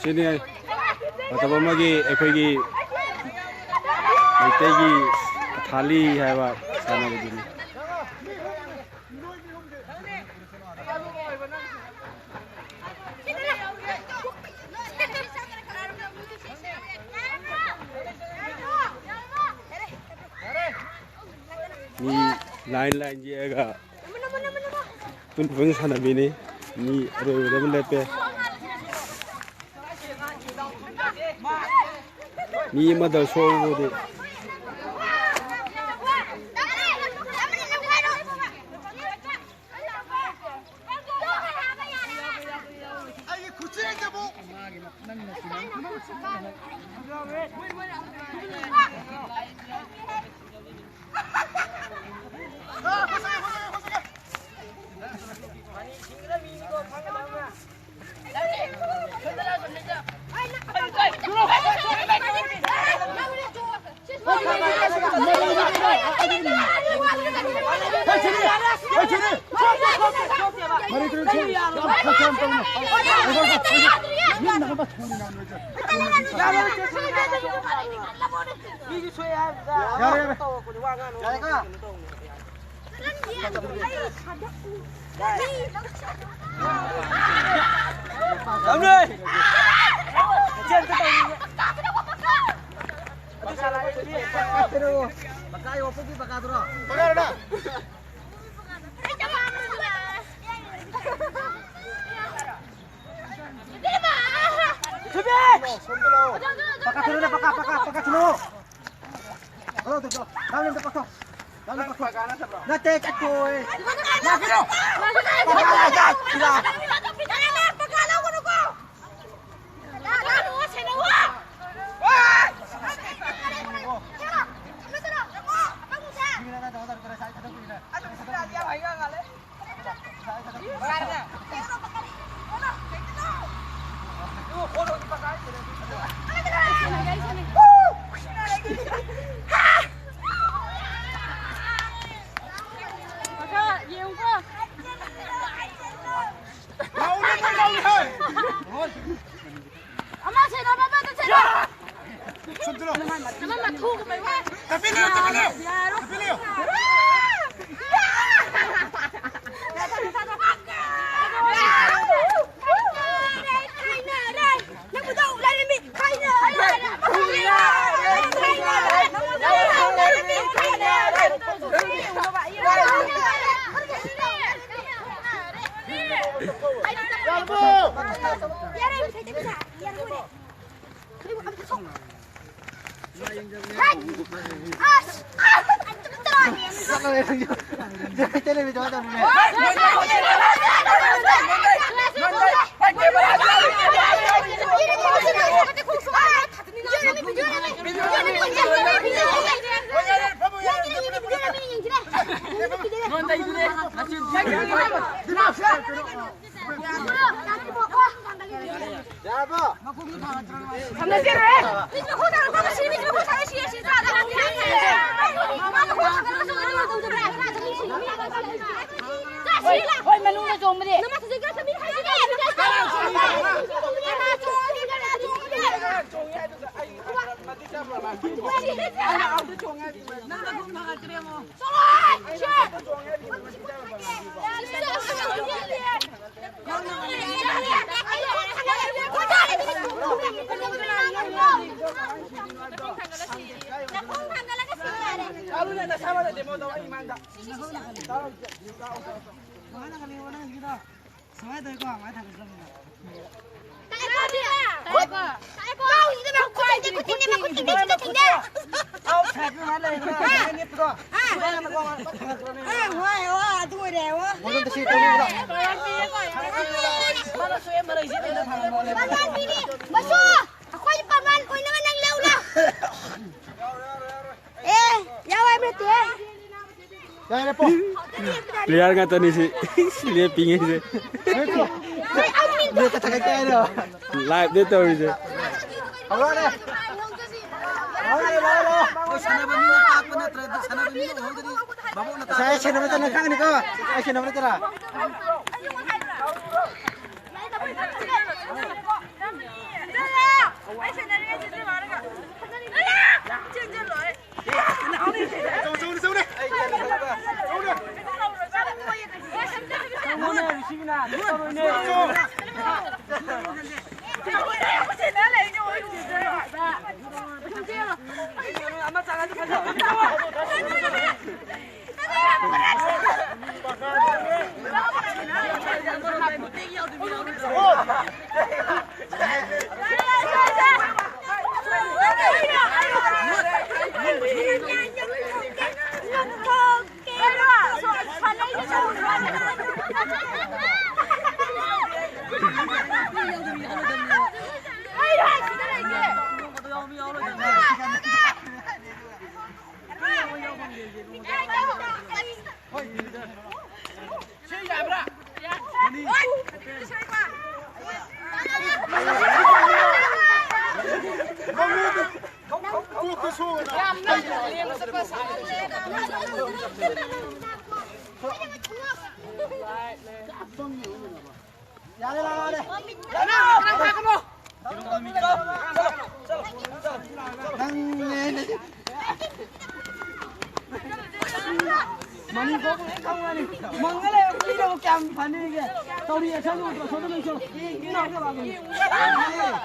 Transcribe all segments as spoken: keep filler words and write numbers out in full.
ꯁꯤꯅꯤ ꯃꯇꯝ ꯑꯃꯒꯤ ꯑꯩꯈꯣꯏꯒꯤ ꯃꯩꯇꯩꯒꯤ ꯀꯊꯥꯂꯤ ꯍꯥꯏꯕ ꯁꯥꯟꯅꯕꯗꯨꯅꯤ꯫ ꯃꯤ ꯂꯥꯏꯟ ꯂꯥꯏꯟ ꯌꯦꯛꯑꯒ ꯄꯨꯟ ꯄꯨꯟ ꯁꯥꯟꯅꯕꯤꯅꯤ꯫ ꯃꯤ ꯑꯔꯣꯏꯕꯗ ꯑꯃ ꯂꯦꯞꯄꯦ꯫ ꯃꯤ ꯑꯃꯗ ꯁꯣꯛꯑꯕꯨꯗꯤ꯫ ꯅꯠꯇꯦ, ꯆꯠꯈꯣꯏ꯫ ꯇꯥꯛꯄꯤꯌꯨ, ꯇꯥꯛꯄꯤꯌꯨ, ꯇꯥꯛꯄꯤꯌꯨ꯫ ꯍꯣꯏ, ꯃꯅꯨꯡꯗ ꯆꯣꯡꯕꯗꯤ꯫ ꯃꯁꯨ, ꯑꯩꯈꯣꯏ ꯄꯥꯃꯥꯟ ꯑꯣꯏꯅꯕ ꯅꯪ ꯂꯧ ꯂꯥꯎ꯫ ꯑꯦ, ꯌꯥꯎ ꯍꯥꯏꯕ ꯅꯠꯇꯦ꯫ ꯌꯥꯔꯦ, ꯄꯣ꯫ Player ꯉꯥꯛꯇꯅꯤ ꯁꯤ ꯂꯦꯞꯄꯤꯉꯩꯁꯦ꯫ ꯂꯦꯞꯄ ꯊꯥꯒꯠꯀꯦ ꯍꯥꯏꯔꯣ? Live ꯅꯦ ꯇꯧꯔꯤꯁꯦ꯫ ꯍꯧꯔꯛꯑꯣꯅꯦ꯫ ꯍꯧꯔꯛꯑꯣꯅꯦ, ꯂꯥꯛꯑꯣ, ꯂꯥꯛꯑꯣ꯫ ꯑꯩꯈꯣꯏ ꯁꯥꯟꯅꯕ ꯃꯤꯅ ꯇꯥꯛꯄ ꯅꯠꯇ꯭ꯔꯗꯤ, ꯁꯥꯟꯅꯕ ꯃꯤꯅ ꯎꯍꯧꯗ꯭ꯔꯗꯤ ꯚꯥꯕꯣꯛꯅ ꯉꯁꯥꯏ ꯑꯩ ꯁꯦꯟꯅꯕ ꯅꯠꯇꯅ ꯈꯪꯒꯅꯤꯀꯣ꯫ ꯑꯩ ꯁꯦꯟꯅꯕ ꯅꯠꯇꯅ꯫ ꯌꯥꯔꯦ, ꯂꯥꯛꯑꯣ, ꯂꯥꯛꯑꯣ꯫ ꯅꯪꯅꯦ꯫ ꯃꯅꯤ ꯀꯣꯛ ꯂꯣꯏ ꯈꯪꯉꯅꯤ꯫ ꯃꯪꯉ ꯂꯩꯕ ꯀꯨꯏꯔꯕ ꯀꯌꯥꯝ ꯐꯅꯤꯒꯦ? ꯇꯧꯔꯤ ꯑꯁꯪꯕ ꯄꯣꯠꯁꯣꯗ ꯂꯣꯏꯁꯣ꯫ E, E, E, E.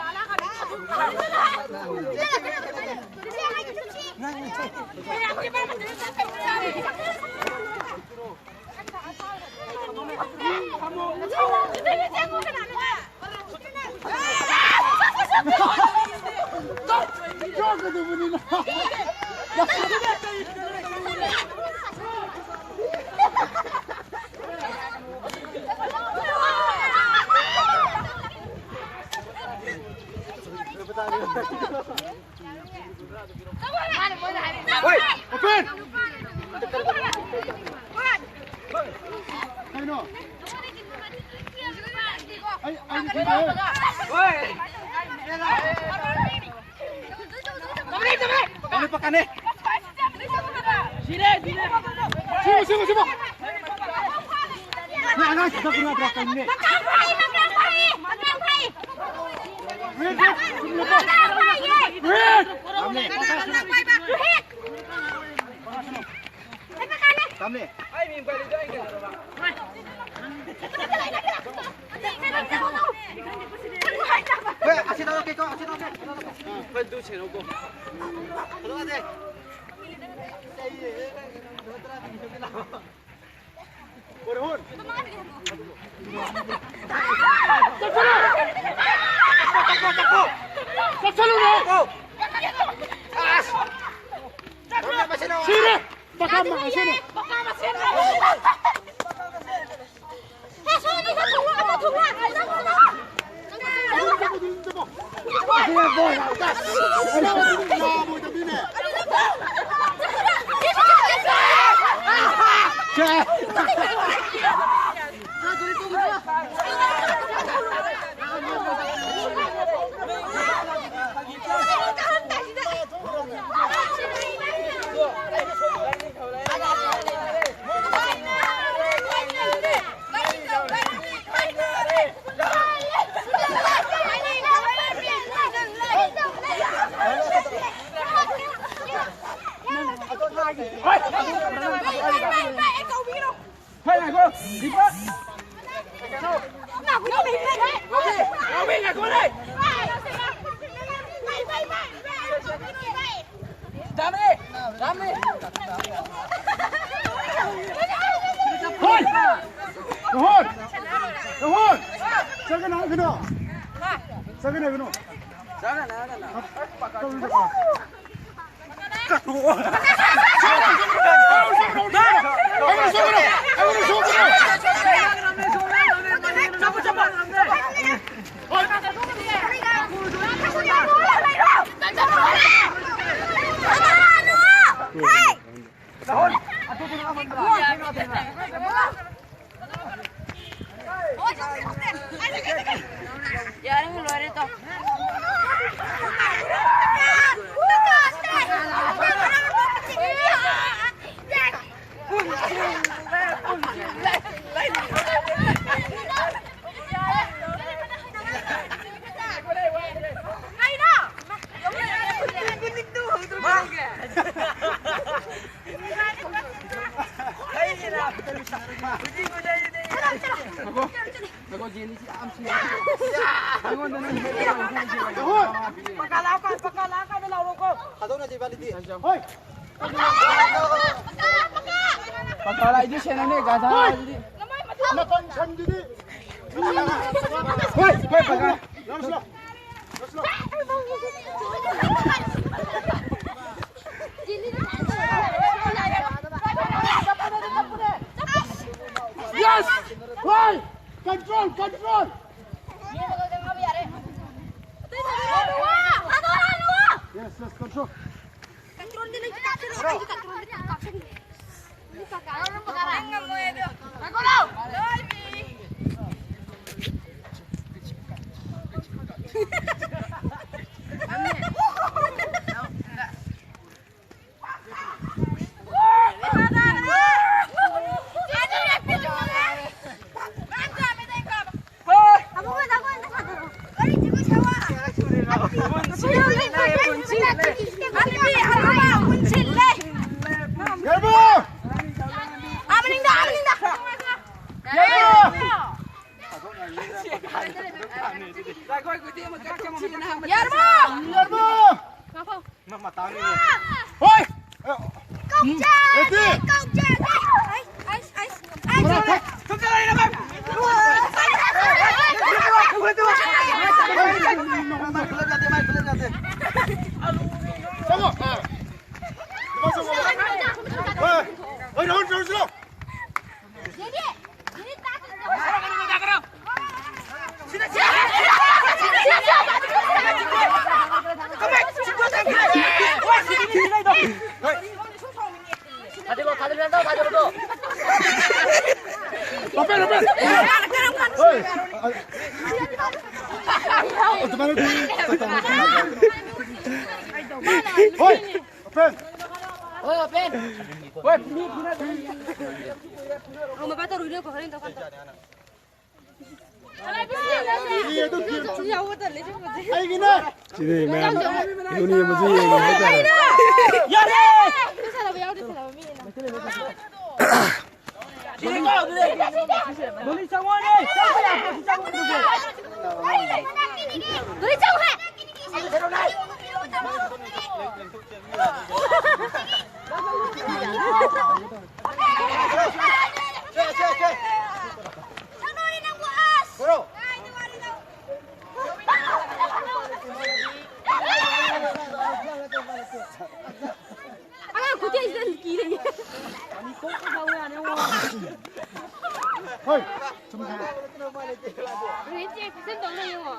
ꯍꯣꯏ, open! ꯀꯩꯅꯣ? ꯑꯩ, ꯑꯩ ꯀꯩꯅꯣ? ꯍꯣꯏ! ꯄꯀꯥꯅꯦ, ꯄꯀꯥꯅꯦ! ꯁꯤꯔꯦ, ꯁꯤꯔꯦ! ꯁꯤꯕꯨ, ꯁꯤꯕꯨ, ꯁꯤꯕꯨ! ꯅꯪ ꯑꯉꯥꯡ ꯁꯤꯗ ꯄꯨꯔꯛꯑꯕ꯭ꯔꯥ? ꯀꯩꯅꯣꯅꯦ? ꯃꯀꯥ ꯐꯥꯏ, ꯃꯀꯥ ꯐꯥꯏ, ꯃꯀꯥ ꯐꯥꯏ! Wait, wait, ꯁꯨꯝ ꯂꯦꯞꯄꯣ꯫ ꯃꯀꯥ ꯐꯥꯏꯌꯦ! Wait! ꯇꯝꯅꯦ, ꯄꯀꯥꯅꯦ! ꯇꯝꯅꯦ꯫ ꯍꯣꯏ! ꯔꯣꯍꯟ! ꯔꯣꯍꯟ! ꯆꯪꯒꯅꯨ ꯍꯥꯏꯒꯅꯣ! ꯆꯪꯒꯅꯨ ꯍꯥꯏꯒꯅꯣ! ꯌꯥꯔꯦ, ꯂꯣꯏꯔꯦ, ꯇꯣ꯫ ꯑꯩꯉꯣꯟꯗ ꯅꯪ ꯍꯦꯛ ꯇꯧꯔꯛꯑꯣ꯫ ꯄꯀꯥ ꯂꯥꯛꯑꯀꯥꯟ, ꯄꯀꯥ ꯂꯥꯛꯑꯀꯥꯟꯗ ꯂꯥꯎꯔꯣꯀꯣ꯫ ꯊꯥꯗꯣꯛꯅꯁꯤ ꯏꯕꯥꯅꯤꯗꯤ꯫ ꯍꯣꯏ꯫ ꯄꯀꯥ ꯂꯥꯛꯏꯗꯤ ꯁꯦꯟꯅꯅꯦ, ꯒꯥꯙꯥ ꯍꯣꯏ꯫ ꯑꯗꯨꯗꯤ꯫ ꯅꯥꯀꯟ ꯁꯟꯗꯨꯗꯤ꯫ ꯍꯣꯏ, ꯍꯣꯏ, ꯄꯀꯥ꯫ ꯂꯥꯎꯁꯤ ꯂꯥꯎ꯫ Yes! Right! Control, control! Yes, yes, control. ꯍꯣꯏ! ꯀꯧꯖꯦ! ꯔꯦꯗꯤ! ꯀꯧꯖꯦ! ꯑꯩꯁ, ꯑꯩꯁ, ꯑꯩꯁ, ꯑꯩꯁ! ꯆꯪꯉꯣ! ꯑꯥ꯫ ꯍꯣꯏ! ꯍꯣꯏ, ꯔꯥꯍꯨꯜ, ꯔꯥꯍꯨꯜ, ꯆꯠꯂꯣ! ꯊꯥꯗꯣꯛꯑꯣ, ꯊꯥꯗꯣꯛꯑꯣ, ꯊꯥꯗꯣꯛꯑꯣ꯫ ꯂꯥꯞꯄꯦ, ꯂꯥꯞꯄꯦ꯫ ꯍꯣꯏ꯫ ꯑꯗꯨꯃꯥꯏꯅ ꯍꯣꯏ, ꯑꯣꯄꯦꯟ꯫ ꯍꯣꯏ, ꯑꯣꯄꯦꯟ꯫ ꯍꯣꯏ, ꯃꯤ ꯐꯨꯅ-, ꯑꯃ ꯕꯥ ꯇꯧꯔꯨꯏꯅꯦ, ꯍꯣꯔꯦꯟ ꯇꯧꯀꯥꯟꯗ꯫ ꯑꯩꯒꯤꯅꯦ꯫ ꯁꯤꯗꯤ ꯃꯌꯥꯝ ꯌꯨꯅꯤ ꯑꯃꯁꯨ ꯌꯦꯡꯉꯤ ꯍꯥꯏꯇꯥꯔꯦ꯫ ꯌꯥꯔꯦ! ꯁꯥꯟꯅꯕ ꯌꯥꯎꯗꯦ, ꯁꯥꯟꯅꯕ ꯃꯤ ꯌꯦꯡꯉꯤ꯫ ꯅꯣꯏ ꯆꯪꯉꯣꯅꯦ! ꯆꯪꯕ ꯌꯥꯕ꯭ꯔꯣ? ꯆꯪꯉꯣ ꯑꯗꯨꯗꯤ꯫ ꯅꯣꯏ ꯆꯪꯉꯣꯍꯦ! ꯆꯪꯉꯣꯍꯦ ꯅꯪꯕꯨ ꯑꯁ! ꯑꯉꯥꯡ ꯈꯨꯠꯇꯦꯛꯁꯤꯗ ꯀꯤꯔꯦ꯫ ꯍꯣꯏ, ꯆꯨꯝꯃꯦ꯫ ꯔꯣꯍꯤꯠꯁꯦ ꯐꯤꯁꯟ ꯇꯧ ꯂꯩ ꯌꯦꯡꯉꯣ꯫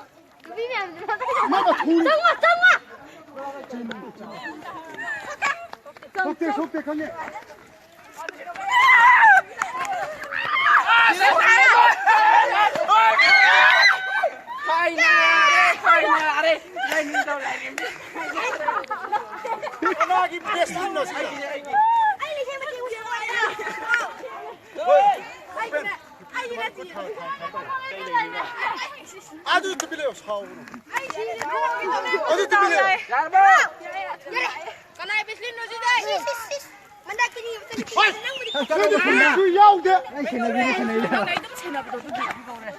ꯅꯨꯄꯤ ꯃꯌꯥꯝꯁꯦ ꯃꯥꯅ ꯊꯨꯔꯤ꯫ ꯆꯪꯉꯣ, ꯆꯪꯉꯣ꯫ ꯁꯣꯛꯇꯦ, ꯁꯣꯛꯇꯦ, ꯈꯪꯉꯦ꯫ ꯀꯅꯥꯒꯤ ꯕꯦꯁꯂꯤꯟꯅꯣ ꯁꯤꯅ? ꯑꯗꯨ ꯇꯨꯃꯤꯟ ꯂꯩꯌꯣ, ꯁꯥꯎꯒꯅꯨ꯫ ꯑꯗꯨ ꯇꯨꯃꯤꯟ ꯂꯩꯌꯣ꯫ ꯀꯅꯥꯏ ꯕꯦꯁꯂꯤꯟꯅꯣ ꯁꯤꯗꯤ? ꯍꯣꯏ! ꯅꯪꯕꯨꯗꯤ ꯅꯪꯗꯤ ꯐꯨꯜꯁꯨ ꯌꯥꯎꯗꯦ꯫ ꯑꯩ ꯁꯦꯟꯅꯕꯤꯅꯦ, ꯁꯦꯟꯅꯕꯤꯅꯦ꯫ ꯅꯪ ꯑꯩ ꯑꯗꯨꯝ ꯁꯦꯟꯅꯕꯗꯣ ꯑꯗꯨꯒꯤ ꯐꯤꯕꯝꯅꯦ꯫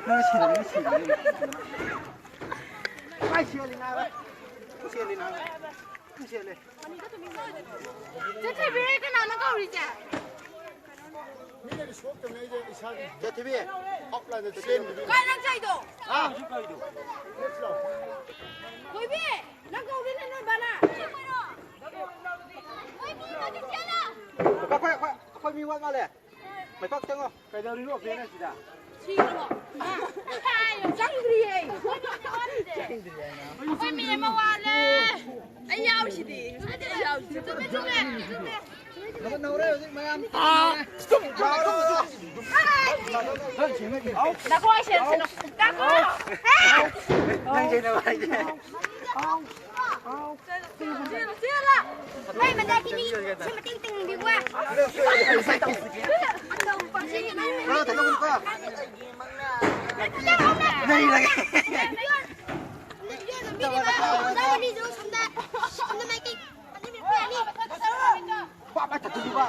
ꯅꯪ ꯁꯦꯟꯅꯕꯤꯅꯦ, ꯁꯦꯟꯅꯕꯤꯅꯦ꯫ ꯀꯥꯏ ꯆꯦꯜꯂꯤ ꯅꯥꯕ? ꯆꯦꯜꯂꯤ ꯅꯥꯕ꯫ ꯆꯦꯜꯂꯦ꯫ ꯆꯠꯊꯕꯤꯔꯦ, ꯀꯅꯥꯅꯣ ꯀꯧꯔꯤꯁꯦ? ꯃꯤꯅꯗꯤ ꯁꯣꯛꯇꯕꯅꯦ, ꯑꯩꯁꯦ ꯏꯁꯥꯒꯤ ꯆꯠꯊꯕꯤ꯫ ꯑꯣꯐꯂꯥꯏꯟꯗ ꯆꯦꯟꯕꯗꯨ꯫ ꯀꯥꯏ ꯅꯪ ꯆꯠꯂꯤꯗꯣ? ꯍꯥ? ꯊꯣꯏꯕꯤ! ꯅꯪ ꯀꯧꯗꯣꯏꯅꯦ ꯅꯣꯏ ꯕꯥꯅ꯫ ꯑꯩꯈꯣꯏ, ꯑꯩꯈꯣꯏ, ꯑꯩꯈꯣꯏ ꯃꯤ ꯋꯥꯠ ꯃꯥꯜꯂꯦ꯫ ꯃꯩꯄꯥꯛ ꯆꯪꯉꯣ꯫ ꯀꯩꯗꯧꯔꯤꯅꯣ ꯑꯕꯦꯅ ꯁꯤꯗ? ꯁꯤꯔꯕꯣ? ꯆꯪꯗ꯭ꯔꯤꯌꯦ꯫ ꯑꯩꯈꯣꯏ ꯃꯤ ꯑꯃ ꯋꯥꯠꯂꯦ꯫ ꯑꯩ ꯌꯥꯎꯔꯤꯁꯤꯗꯤ꯫ ꯑꯩ ꯌꯥꯎꯔꯤꯁꯤꯗꯤ꯫ ꯆꯨꯝꯃꯦ, ꯆꯨꯝꯃꯦ, ꯆꯨꯝꯃꯦ꯫ ꯅꯧꯔꯦ ꯍꯧꯖꯤꯛ ꯃꯌꯥꯝ꯫ ꯅꯈꯣꯏ ꯁꯦ-, ꯁꯦ-, ꯅꯪ ꯆꯩꯅꯕ ꯍꯥꯏꯁꯦ꯫ ꯆꯦꯜꯂꯨ, ꯆꯦꯜꯂꯨ꯫ ꯅꯣꯏ ꯃꯆꯥꯁꯤꯗꯤ ꯁꯤ ꯃꯇꯦꯡ ꯇꯤꯡꯕꯤꯕ꯫ ꯅꯩꯔꯒꯦ꯫ ꯑꯣꯖꯥ ꯃꯅꯤꯁꯨ ꯁꯣꯝꯗ, ꯁꯣꯝꯗ ꯃꯥꯏꯀꯩ ꯑꯅꯤꯃꯛ ꯄꯨꯔꯛꯑꯅꯤ꯫ ꯄꯥꯛ ꯄꯥꯛ ꯇꯥꯊꯣꯛꯈꯤꯕ꯫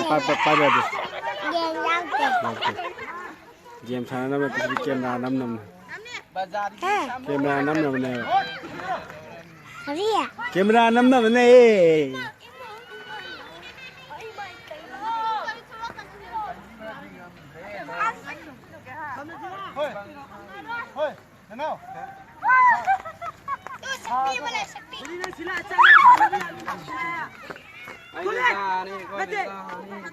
ꯄꯥꯏ-, ꯄꯥꯏ-, ꯄꯥꯏꯕ ꯌꯥꯗꯦ꯫ ꯌꯥꯎꯗꯦ꯫ ꯒꯦꯝ ꯁꯥꯟꯅꯅꯕ ꯅꯠꯇꯦ, ꯁꯤꯗꯤ ꯀꯦꯃꯦꯔꯥ ꯅꯝ ꯅꯝꯅ꯫ ꯍꯥ? ꯀꯦꯃꯦꯔꯥ ꯅꯝꯅꯕꯅꯦꯕ꯫ ꯀꯔꯤ? ꯀꯦꯃꯦꯔꯥ ꯅꯝꯅꯕꯅꯦ꯫ ꯍꯣꯏ, ꯍꯣꯏ, ꯅꯅꯥꯎ꯫ ꯑꯩ ꯅꯆꯥꯅꯤ, ꯑꯩꯈꯣꯏ ꯅꯆꯥꯅꯤ꯫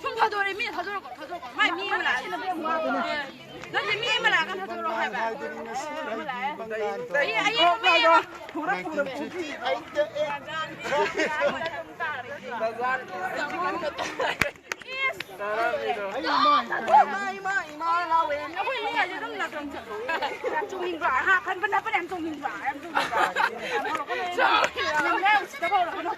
ꯁꯨꯝ ꯊꯥꯗꯣꯔꯛꯑꯦ, ꯃꯤꯅ ꯊꯥꯗꯣꯔꯛꯀꯣ, ꯊꯥꯗꯣꯔꯛꯀꯣ꯫ ꯃꯥꯏ ꯃꯤ ꯑꯃ ꯂꯥꯛꯑꯦ꯫ ꯅꯠꯇꯦ, ꯃꯤ ꯑꯃ ꯂꯥꯛꯑꯒ ꯊꯥꯗꯣꯔꯛꯑꯣ ꯍꯥꯏꯕ꯫ ꯑꯩ, ꯑꯩ, ꯃꯤ ꯑꯃ꯫ ꯏꯃꯥ, ꯏꯃꯥ, ꯏꯃꯥ ꯂꯥꯎꯋꯦ꯫ ꯑꯩꯈꯣꯏ ꯃꯤ ꯑꯁꯦ ꯑꯗꯨꯝ ꯅꯥꯇꯣꯟ ꯆꯠꯂꯣ꯫ ꯌꯥꯝ ꯆꯣꯡꯅꯤꯡꯕ꯭ꯔꯣ? ꯍꯥ? ꯈꯟꯕ ꯅꯞꯄꯅ ꯌꯥꯝ ꯆꯣꯡꯅꯤꯡꯕ꯭ꯔꯣ? ꯌꯥꯝ ꯆꯣꯡꯅꯤꯡꯕ꯭ꯔꯣ? ꯌꯥꯝ ꯍꯧꯔꯛꯀꯅꯨ꯫ ꯌꯥꯝ ꯎꯁꯤꯠꯇꯕ ꯍꯧꯔꯛꯀꯅꯨ꯫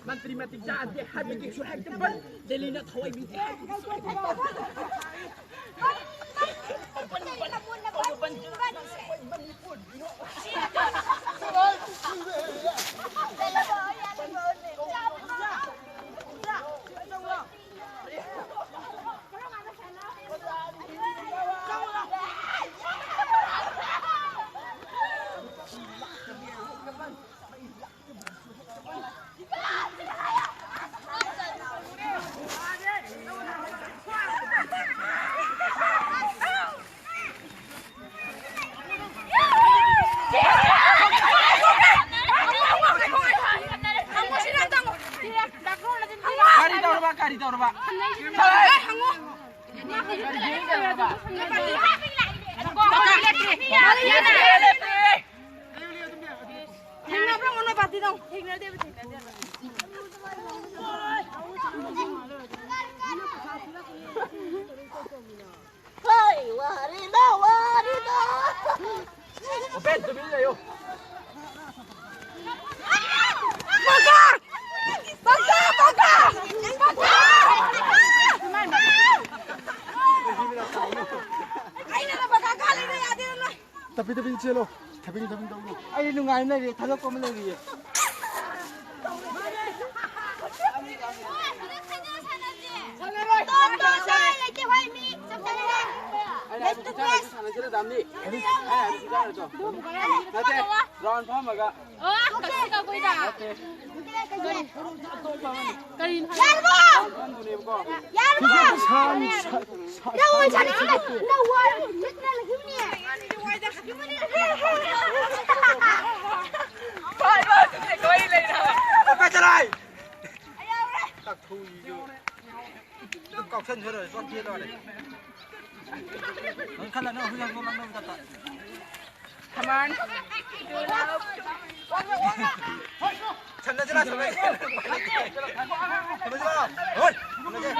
ꯃꯟꯇ꯭ꯔꯤ ꯃꯇꯤꯛ ꯆꯥꯗꯦ ꯍꯥꯏꯕꯒꯤꯁꯨ ꯍꯦꯛꯇ ꯕꯟ꯫ ꯗꯦꯜꯂꯤꯅ ꯊꯋꯥꯏ ꯕꯤꯗꯦ ꯍꯥꯏꯕꯒꯤꯁꯨ ꯍꯦꯛꯇ ꯕꯟ꯫ ꯀꯔꯤ ꯇꯧꯔꯕ? ꯀꯔꯤ ꯇꯧꯔꯕ? ꯊꯦꯡꯅꯕ꯭ꯔꯥ ꯌꯦꯡꯉꯣ ꯅꯣꯏ ꯄꯥꯔꯇꯤꯗꯣ? ꯊꯦꯡꯅꯗꯦꯕ, ꯊꯦꯡꯅꯗꯦꯕ꯫ ꯍꯣꯏ, ꯋꯥꯔꯤꯗ, ꯋꯥꯔꯤꯗ꯫ ꯑꯣꯄꯦꯟ, ꯇꯨꯃꯤꯟ ꯂꯩꯌꯨ꯫ ꯄꯀꯥ! ꯄꯀꯥ, ꯄꯀꯥ! ꯄꯀꯥ! ꯑꯩꯅ ꯄꯀꯥ ꯀꯥ ꯂꯩꯕ ꯌꯥꯗꯦ ꯅꯣꯏ꯫ ꯇꯞꯄꯤ ꯇꯞꯄꯤ ꯆꯦꯜꯂꯣ꯫ ꯊꯕꯤꯡ ꯊꯕꯤꯡ ꯇꯧꯅꯨ꯫ ꯑꯩ ꯅꯨꯡꯉꯥꯏꯅ ꯂꯩꯔꯤ, ꯊꯥꯗꯣꯛꯄ ꯑꯃ ꯂꯩꯔꯤꯌꯦ꯫ ꯇꯣꯝ, ꯇꯣꯝ, ꯁꯥꯟꯅꯔꯣꯏ꯫ ꯂꯩꯇꯦ, ꯍꯣꯏ, ꯃꯤ ꯆꯞ ꯆꯥꯔꯦ꯫ ꯑꯩꯅ ꯍꯥꯏꯕ ꯈꯨꯠꯁꯥꯟꯅꯁꯤ ꯁꯥꯟꯅꯁꯤꯔ, ꯗꯥꯝꯅꯤ? ꯑꯩꯅ ꯍꯥꯏꯕ ꯈꯨꯠꯁꯥꯟꯅꯗꯣ꯫ ꯅꯠꯇꯦ, ꯔꯥꯎꯟ ꯐꯝꯃꯒ꯫ ꯑꯣ, ꯀꯛꯁꯤ ꯀꯛꯄꯩꯗ꯫ ꯅꯠꯇꯦ꯫ ꯀꯔꯤꯅꯣ ꯍꯥꯏꯕ? ꯌꯥꯔꯕꯣ? ꯔꯥꯎꯟ ꯐꯝꯗꯨꯅꯦꯕꯀꯣ꯫ ꯌꯥꯔꯕꯣ? ꯁꯥꯟ-, ꯁꯥ-, ꯁꯥ-, ꯅꯪ ꯑꯣꯏ ꯁꯥꯟꯅ ꯁꯥꯟꯅ ꯁꯥꯟꯅ ꯁꯥꯟꯅ꯫ ꯅꯪ ꯋꯥꯔꯕꯣ? ꯅꯠꯇ꯭ꯔ ꯂꯩꯈꯤꯕꯅꯦ꯫ ꯀꯛꯊꯠꯂꯣ ꯑꯩ꯫ ꯇꯥꯛꯊꯣꯛꯏꯗꯣ꯫ ꯑꯗꯨꯝ ꯀꯥꯎꯁꯟꯈ꯭ꯔ ꯂꯣꯏꯔꯦ, ꯆꯣꯠ ꯊꯤꯔ ꯂꯣꯏꯔꯦ꯫ ꯅꯪ ꯈꯜꯂ ꯅꯪ ꯍꯨꯏ ꯍꯪꯗꯣꯛ ꯂꯪꯅꯕ ꯆꯠꯄ꯫ ꯁꯝꯅꯁꯤꯔꯥ, ꯁꯝꯅꯁꯤꯔꯥ? ꯁꯝꯅꯁꯤꯔꯥ? ꯍꯣꯏ, ꯁꯝꯅꯁꯦ꯫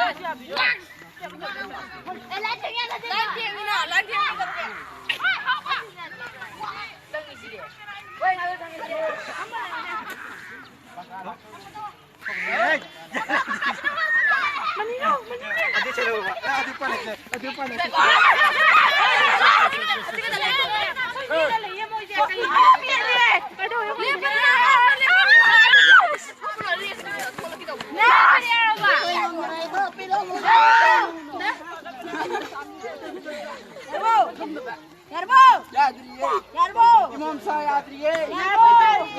ꯌꯥꯔꯕꯣ? ꯌꯥꯗ꯭ꯔꯤꯌꯦ꯫ ꯌꯥꯔꯕꯣ? ꯏꯃꯣꯝꯁꯥ ꯌꯥꯗ꯭ꯔꯤꯌꯦ꯫ ꯌꯥꯔꯕꯣ?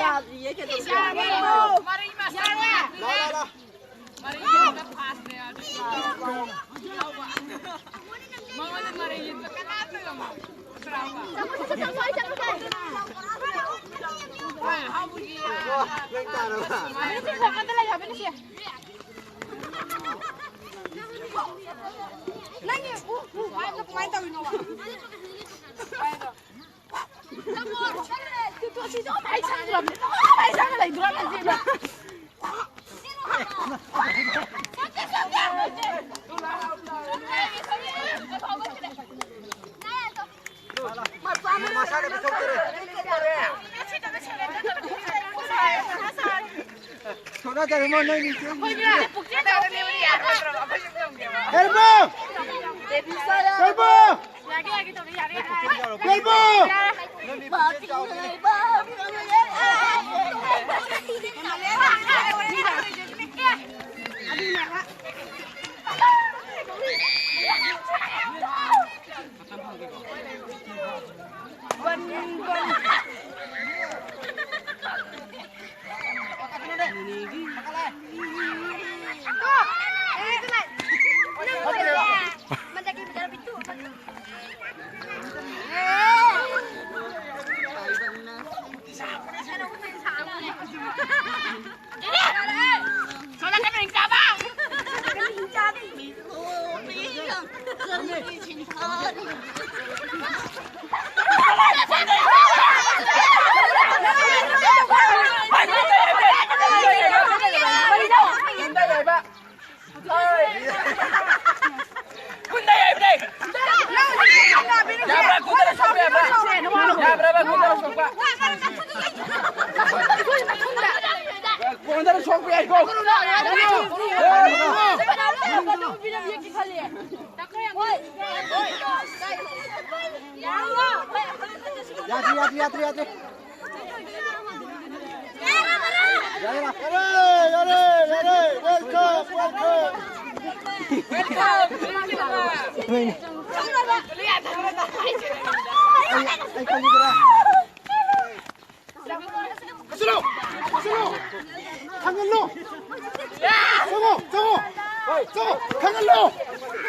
ꯌꯥꯗ꯭ꯔꯤꯌꯦ, ꯀꯩꯗꯧꯁꯦ? ꯌꯥꯔꯕꯣ? ꯌꯥꯔꯦ꯫ ꯂꯥ, ꯂꯥ, ꯂꯥ꯫ ꯃꯉꯣꯟꯗ ꯃꯔꯩ ꯌꯦꯠꯄ ꯀꯅꯥꯝꯇ ꯉꯝꯃꯣꯏ꯫ ꯍꯣꯏ, ꯍꯥꯎꯕꯒꯤ, ꯅꯪ ꯇꯥꯔꯕ? ꯃꯤꯁꯦ ꯈꯣꯡ ꯑꯝꯇ ꯂꯩ ꯍꯥꯏꯕꯅꯤ ꯁꯦ꯫ ꯅꯪꯒꯤ ꯎ, ꯎ, ꯍꯥꯏꯕꯗꯣ ꯀꯃꯥꯏꯅ ꯇꯧꯔꯤꯅꯣꯕ? ꯃꯁꯥꯅ ꯄꯤꯊꯣꯛꯇꯣꯔꯦ꯫ ꯁꯣꯅꯥ ꯀꯔꯤꯃꯣ ꯅꯣꯏ ꯅꯤꯡꯁꯤꯡ-, ꯀꯔꯤꯃꯣ! ꯀꯔꯤꯃꯣ! ꯌꯥꯔꯦ, ꯌꯥꯔꯦ, ꯇꯧꯔꯦ, ꯌꯥꯔꯦ, ꯌꯥꯔꯦ꯫ ꯀꯩꯅꯣ? ꯌꯥꯔꯦ꯫ ꯌꯥꯗ꯭ꯔꯤ, ꯌꯥꯗ꯭ꯔꯤ, ꯌꯥꯗ꯭ꯔꯤ, ꯌꯥꯗ꯭ꯔꯤ꯫ ꯌꯥꯔꯦ, ꯌꯥꯔꯦ, ꯌꯥꯔꯦ, ꯌꯥꯔꯦ꯫ Welcome, welcome꯫ ꯑꯩ, ꯑꯩ ꯈꯪꯉꯤꯗꯅ꯫ ꯀꯛꯁꯤꯜꯂꯣ! ꯀꯛꯁꯤꯜꯂꯣ! ꯈꯪꯍꯜꯂꯣ! ꯆꯪꯉꯣ! ꯆꯪꯉꯣ! ꯆꯪꯉꯣ! ꯈꯪꯍꯜꯂꯣ!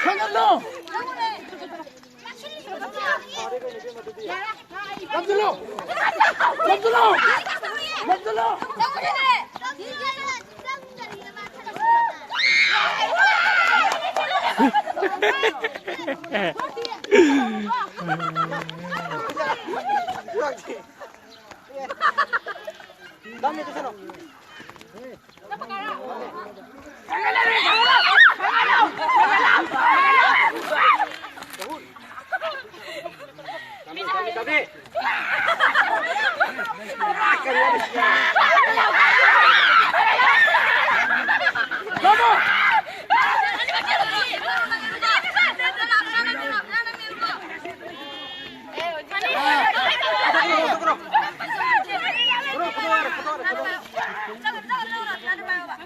ꯈꯪꯍꯜꯂꯣ! ꯂꯝꯖꯤꯜꯂꯣ! ꯂꯝꯖꯤꯜꯂꯣ! ꯂꯝꯖꯤꯜꯂꯣ!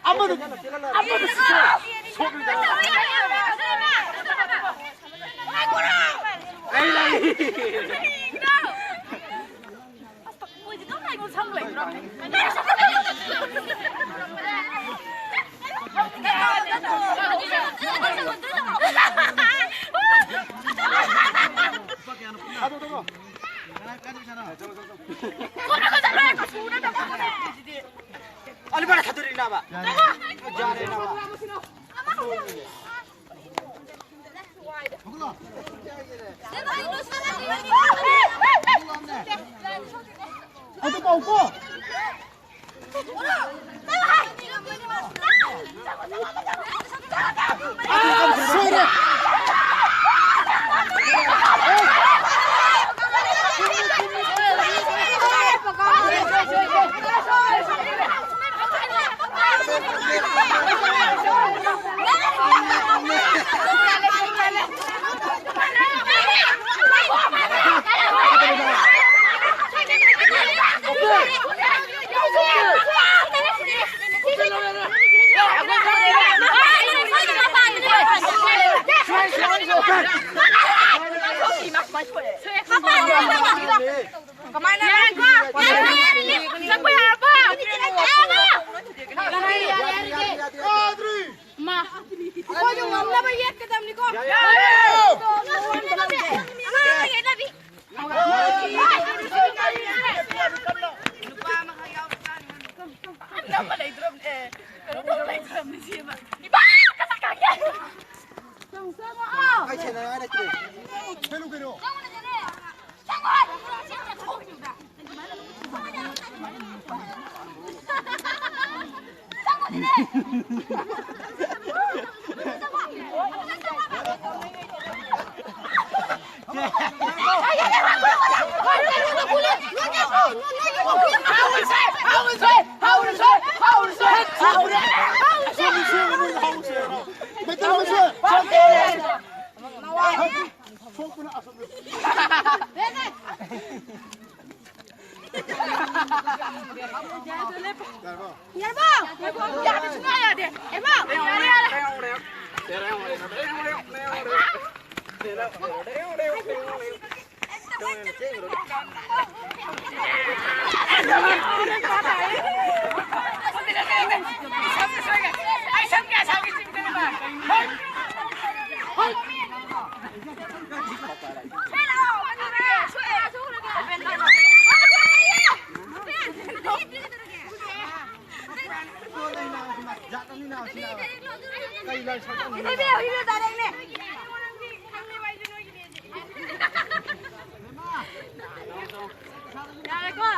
ꯑꯃꯗ, ꯑꯃꯗ ꯁꯤꯠꯇꯣ꯫ ꯁꯣꯛꯅꯤꯗ꯫ ꯑꯩ ꯂꯩ꯫ ꯑꯂꯨ ꯕꯣꯔꯥ ꯊꯥꯗꯣꯔꯛꯏ ꯅꯥꯕ꯫ ꯌꯥꯔꯦ ꯅꯥꯕ꯫ ꯑꯗꯨ ꯄꯥꯎꯀꯣ꯫ ꯀꯃꯥꯏꯅ? ꯆꯠꯄ ꯌꯥꯔꯕꯣ? ꯌꯥꯔꯦ, ꯌꯥꯔꯦ, ꯌꯥꯔꯦ, ꯌꯥꯔꯦ꯫ ꯃꯥ꯫ ꯑꯩꯈꯣꯏꯁꯨ ꯉꯝꯅꯕ ꯌꯦꯠꯀꯗꯕꯅꯤꯀꯣ꯫ ꯌꯥꯔꯦ꯫ ꯅꯨꯄꯥ ꯑꯃꯈꯛ ꯌꯥꯎꯕ ꯆꯥꯅꯤ꯫ ꯑꯝꯇ ꯂꯩꯇ꯭ꯔꯕꯅꯦ꯫ ꯀꯩꯅꯣ ꯇꯧꯕ ꯂꯩꯇ꯭ꯔꯕꯅꯦ ꯁꯤ ꯑꯃ꯫ ꯏꯃꯥ! ꯀꯁꯥ ꯀꯥꯡꯒꯦ! ꯆꯪꯉꯣ, ꯆꯪꯉꯣ, ꯑꯥ! ꯑꯩ ꯁꯦꯟꯅꯅꯤꯡꯉꯥꯏ ꯂꯩꯇ꯭ꯔꯦ꯫ ꯆꯪꯉꯨꯅꯦ꯫ ꯆꯪꯉꯣ ꯍꯥꯏꯕ! ꯆꯪꯉꯣ ꯍꯥꯏꯕ! ꯌꯥꯔꯕꯣ? ꯌꯥꯕ ꯁꯨꯡꯌꯥ ꯌꯥꯗꯦ꯫ ꯌꯥꯔꯕꯣ? ꯌꯥꯔꯦ, ꯌꯥꯔꯦ꯫ ꯌꯥꯔꯦꯀꯣ?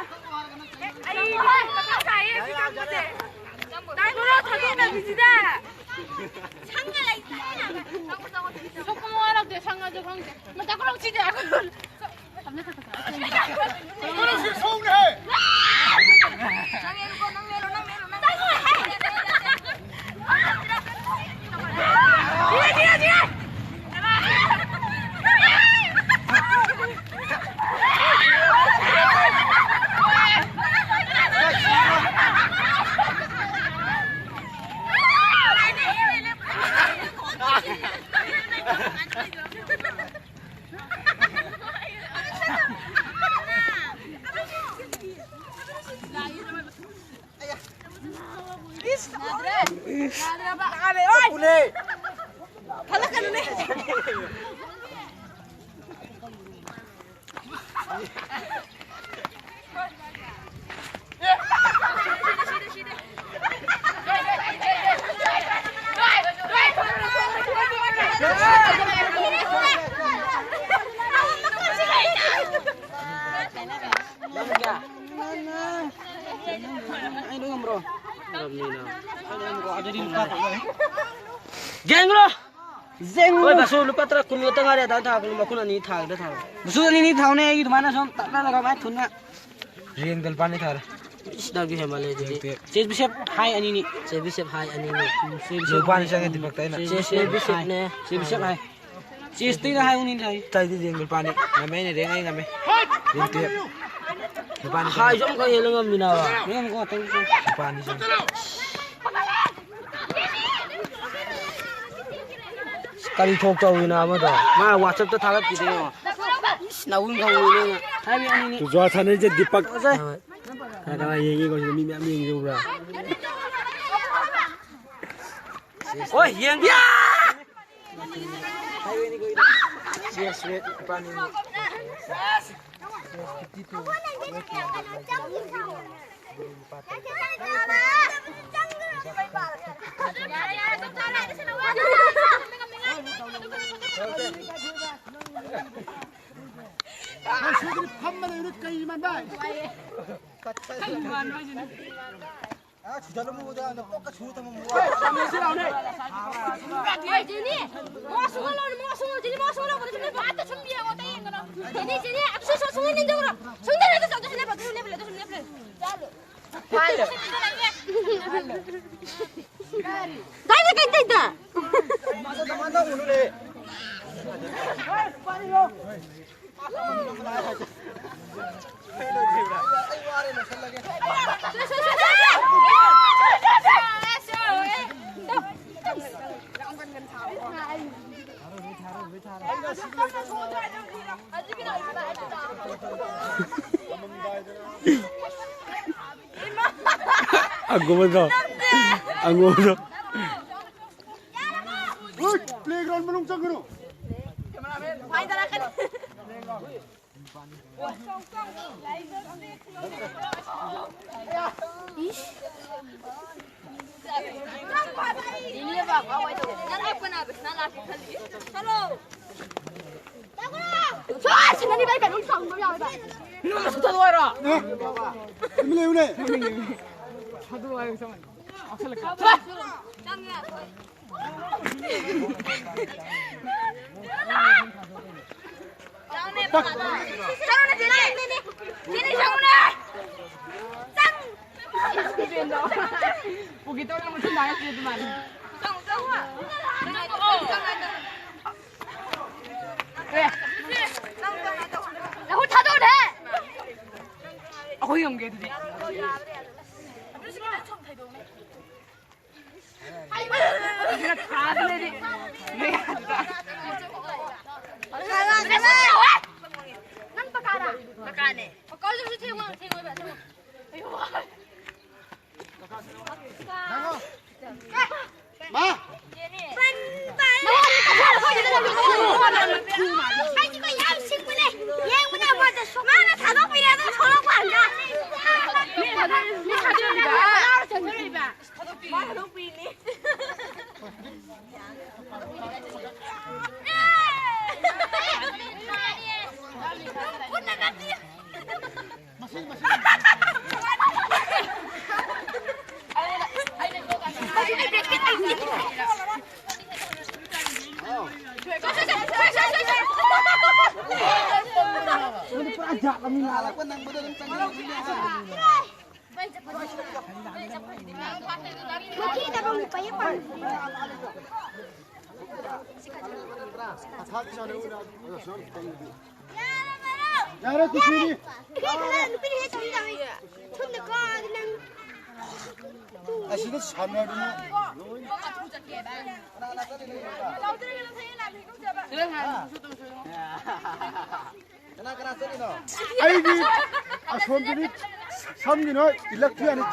ꯑꯩ ꯃꯊꯥ ꯁꯥꯏꯌꯦ ꯁꯤ ꯆꯪꯕꯁꯦ꯫ ꯇꯥꯡꯈꯨꯂꯣ ꯊꯥꯗꯣꯛꯅꯕꯤꯁꯤꯗ꯫ ꯁꯪꯒ ꯂꯩꯇꯦ꯫ ꯁꯣꯛꯄ ꯃꯋꯥ ꯂꯧꯗꯦ, ꯁꯪꯉꯁꯨ ꯈꯪꯗꯦ꯫ ꯃꯇꯥ ꯈꯨꯂꯣꯛꯁꯤꯗꯤ꯫ ꯌꯥꯗ꯭ꯔꯕ? ꯇꯥꯔꯦ, ꯑꯣꯏ! ꯐꯨꯅꯦ! ꯐꯠꯂꯛꯀꯅꯨꯅꯦ! ꯌꯦꯡꯂꯣ! ꯌꯦꯡꯂꯣ! ꯍꯣꯏ, ꯕꯥꯁꯨ, ꯂꯨꯄꯥ ꯇꯔꯥ, ꯀꯨꯟ ꯈꯛꯇ ꯉꯥꯏꯔꯦ, ꯑꯗꯥ ꯊꯥ, ꯀꯨꯟ, ꯃꯈꯨꯟ ꯑꯅꯤ ꯊꯥꯒꯗ ꯊꯥ꯫ ꯕꯥꯁꯨ, ꯑꯅꯤ, ꯑꯅꯤ ꯊꯥꯎꯅꯦ, ꯑꯩꯒꯤ ꯑꯗꯨꯃꯥꯏꯅ ꯁꯨꯝ ꯇꯠꯂꯒ ꯃꯥꯏ ꯊꯨꯅ꯫ ꯔꯦꯡꯗ ꯂꯨꯄꯥꯅꯤ ꯊꯥꯔꯦ꯫ ꯏꯁ, ꯅꯪꯗꯤ ꯍꯦꯟꯃꯜꯂꯦ ꯑꯗꯨꯗꯤ꯫ ꯔꯦꯡ ꯇꯦꯞ꯫ ꯆꯦꯁ ꯕꯤꯁꯦꯞ ꯍꯥꯏ ꯑꯅꯤꯅꯤ꯫ ꯆꯦꯁ ꯕꯤꯁꯦꯞ ꯍꯥꯏ ꯑꯅꯤꯅꯤ꯫ ꯎꯝ, ꯆꯦꯁ ꯕꯤꯁꯦꯞ ꯂꯨꯄꯥꯅꯤ ꯍꯥꯏ꯫ ꯆꯪꯉꯦ ꯗꯤꯄꯛꯇ ꯑꯩꯅ꯫ ꯆꯦꯁ ꯆꯦꯁ ꯕꯤꯁꯦꯞ ꯕꯤꯁꯦꯞꯅꯦ꯫ ꯍꯥꯏ꯫ ꯆꯦꯁ ꯕꯤꯁꯦꯞ ꯍꯥꯏ꯫ ꯆꯦꯁꯇꯩꯅ ꯍꯥꯏ ꯎꯅꯤ ꯊꯥꯏ꯫ ꯇꯥꯏꯗꯤ ꯔꯦꯡ ꯂꯨꯄꯥꯅꯤ꯫ ꯉꯝꯃꯦ ꯑꯩꯅ ꯔꯦꯡ ꯑꯩ ꯉꯝꯃꯦ꯫ Rank tap. ꯂꯨꯄꯥꯅꯤ ꯆꯪꯉꯦ꯫ ꯍꯥꯏꯁꯨ ꯑꯃꯨꯛ ꯈꯔ ꯍꯦꯜꯂ ꯉꯝꯃꯤꯅꯕ꯫ ꯔꯦꯡ ꯑꯃꯨꯛ ꯈꯛꯇꯪ ꯆꯪꯉꯦ꯫ ꯂꯨꯄꯥꯅꯤ ꯆꯪꯉꯦ꯫ ꯀꯔꯤ ꯊꯣꯛ ꯇꯧꯔꯤꯅꯣ ꯑꯃꯗꯣ? ꯃꯥ WhatsApp-ꯇ ꯊꯥꯒꯠꯈꯤꯗꯣꯏꯅꯣ? ꯏꯁ, ꯅꯥꯎꯔꯤ ꯈꯪꯉꯣꯏꯅꯦ꯫ ꯍꯥꯏꯕꯤ ꯑꯅꯤꯅꯤ꯫ ꯇꯨꯖꯥ ꯁꯥꯟꯅꯔꯤꯁꯦ ꯗꯤꯄꯛ꯫ ꯀꯅꯥ ꯀꯅꯥ ꯌꯦꯡꯉꯤꯀꯣ ꯁꯤꯗ? ꯃꯤ ꯃꯌꯥꯝ ꯌꯦꯡꯉꯤꯁꯦ ꯎꯕ꯭ꯔꯥ? ꯍꯣꯏ, ꯌꯦꯡꯒꯦ꯫ ꯆꯦꯁ ꯔꯦꯠ ꯏꯕꯥꯅꯤ꯫ ꯐꯝꯃ ꯂꯩꯕꯗꯨ ꯀꯩ ꯃꯥꯟꯕ? ꯀꯩ ꯃꯥꯟꯕ ꯍꯥꯏꯁꯤꯅ? ꯁꯤꯗ ꯑꯗꯨꯝ ꯃꯨꯗ, ꯅꯀꯣꯛꯀ ꯁꯨ ꯊꯝꯃꯝꯃꯨ꯫ ꯃꯋꯥ ꯁꯨꯡꯉꯥꯡ ꯂꯧꯅꯨ, ꯃꯋꯥ ꯁꯨꯡꯉꯥꯡ, ꯖꯤꯅꯤ, ꯃꯋꯥ ꯁꯨꯡꯉꯥꯡ ꯂꯧꯅꯨ, ꯁꯨꯝ ꯂꯦꯞꯄꯣ, ꯑꯝꯇ ꯁꯨꯝ ꯌꯦꯡꯉꯣ, ꯑꯝꯇ ꯌꯦꯡꯉꯣ꯫ ꯖꯤꯅꯤ, ꯖꯤꯅꯤ, ꯑꯗꯨ ꯁꯨ-, ꯁꯨ-, ꯁꯨꯡꯂꯦꯞ ꯂꯦꯞꯇꯦ, ꯑꯝꯇ ꯁꯨꯝ ꯂꯦꯞꯄꯣ, ꯑꯗꯨ ꯁꯨꯝ ꯂꯦꯞꯄꯣ, ꯑꯗꯨ ꯁꯨꯝ ꯂꯦꯞꯄꯣ꯫ ꯆꯠꯂꯣ꯫ ꯐꯥꯏ꯫ ꯀꯥꯏꯗ, ꯀꯥꯏꯗ, ꯀꯥꯏꯗ? ꯃꯥꯗꯣ ꯀꯃꯥꯏꯅ ꯇꯧꯕꯅꯣꯅꯦ? ꯑꯉꯧꯕꯗꯣ꯫ ꯑꯉꯧꯕꯗꯣ꯫ ꯆꯠꯂꯣ꯫ ꯁꯣꯏ! ꯁꯤꯟꯅꯅꯤ ꯚꯥꯏ, ꯀꯩꯅꯣꯝ ꯁꯥꯎꯅꯕ ꯌꯥꯎꯋꯦ ꯚꯥꯏ꯫ ꯅꯪꯅ ꯁꯨꯊꯗꯣꯏꯔꯣ? ꯑꯦ? ꯇꯨꯃꯤꯟ ꯂꯩꯌꯨꯅꯦ꯫ ꯊꯥꯗꯣꯛꯑꯣ ꯍꯥꯏꯕ ꯆꯞ ꯃꯥꯟꯅꯩ꯫ ꯉꯥꯎꯁꯜꯂꯛꯀꯅꯨ꯫ ꯆꯪꯉꯦ꯫ ꯆꯪꯉꯨꯅꯦ, ꯆꯦꯅꯦ꯫ ꯆꯦꯅꯦ, ꯆꯪꯉꯨꯅꯦ꯫ ꯆꯪ꯫ ꯄꯨꯒꯦ ꯇꯧꯔ ꯃꯊꯨꯟ ꯅꯥꯔꯛꯇ꯭ꯔꯦ ꯑꯗꯨꯃꯥꯏꯅ꯫ ꯆꯪꯉꯨ, ꯆꯪꯉꯨ꯫ ꯅꯪ ꯆꯪꯉꯨ, ꯆꯪꯉꯨ꯫ ꯑꯦ꯫ ꯅꯪ ꯆꯪꯉꯨ, ꯆꯪꯉꯨ꯫ ꯅꯈꯨꯠ ꯊꯥꯗꯣꯛꯎꯅꯦ꯫ ꯑꯩꯈꯣꯏ ꯉꯝꯒꯦ ꯑꯗꯨꯗꯤ꯫ ꯅꯪ ꯄꯀꯥꯔꯥ? ꯄꯀꯥꯅꯦ꯫ ꯄꯀꯥꯁꯨ ꯊꯦꯡꯉꯣ, ꯊꯦꯡꯉꯣ, ꯊꯦꯡꯉꯣ꯫ ꯃꯥ! ꯃꯥꯅ ꯊꯥꯗꯣꯛꯄꯤꯔꯦ ꯑꯗꯨ ꯊꯣꯛꯂꯛꯄ ꯀꯥꯟꯗ꯫ ꯄꯨꯔꯥ ꯖꯥꯠ ꯑꯃꯅꯤ ꯅꯥꯕ꯫ ꯌꯥꯔꯦ, ꯀꯨꯁꯤꯅꯤ꯫ ꯑꯁꯤꯗ ꯁꯥꯟꯅꯗꯅ꯫ ꯀꯅꯥ ꯀꯅꯥ ꯆꯠꯂꯤꯅꯣ? ꯑꯩꯗꯤ ꯑꯁꯣꯝꯗꯗꯤ ꯁꯝꯒꯤꯅꯣ ꯏꯂꯛꯇ꯭ꯔꯤꯌꯥꯅꯤ꯫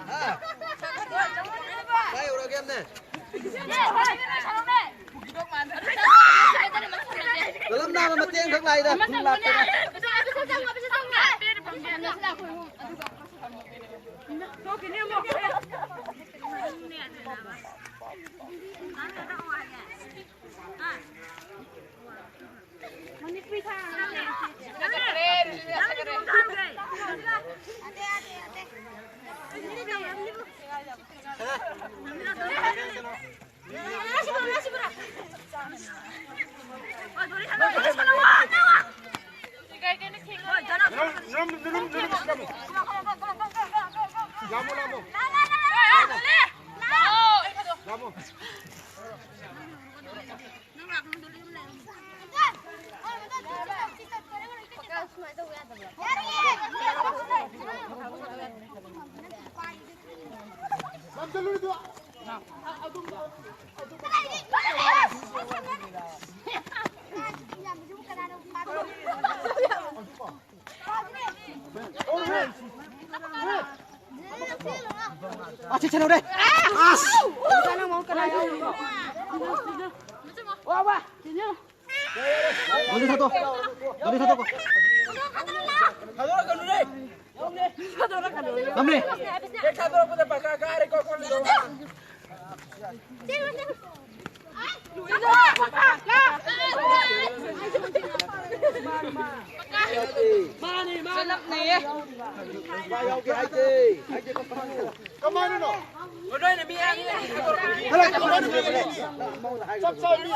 ꯍꯥ? ꯀꯥꯏ ꯌꯧꯔꯒꯦ ꯑꯝꯅꯦ? ꯀꯂꯝ ꯅꯥꯕ ꯃꯇꯦꯡ ꯈꯛ ꯂꯥꯛꯏꯗ꯫ ꯑꯁꯤ ꯁꯦꯟꯅꯧꯔꯦ꯫ ꯑꯁ! ꯋꯥ, ꯋꯥ! ꯒꯥꯔꯤ ꯊꯥꯗꯣꯛ꯫ ꯒꯥꯔꯤ ꯊꯥꯗꯣꯛꯀꯣ꯫ ꯊꯥꯗꯣꯔꯛꯀꯅꯨꯅꯦ꯫ ꯊꯝꯃꯦ꯫ ꯍꯦꯛ ꯊꯥꯗꯣꯔꯛꯄꯗ ꯄꯥꯀꯥ ꯀꯥꯔꯦꯀꯣ, ꯀꯣꯜꯂꯤꯗꯣ꯫ ꯀꯃꯥꯏꯅꯅꯣ? ꯆꯞ ꯆꯥꯕꯤ꯫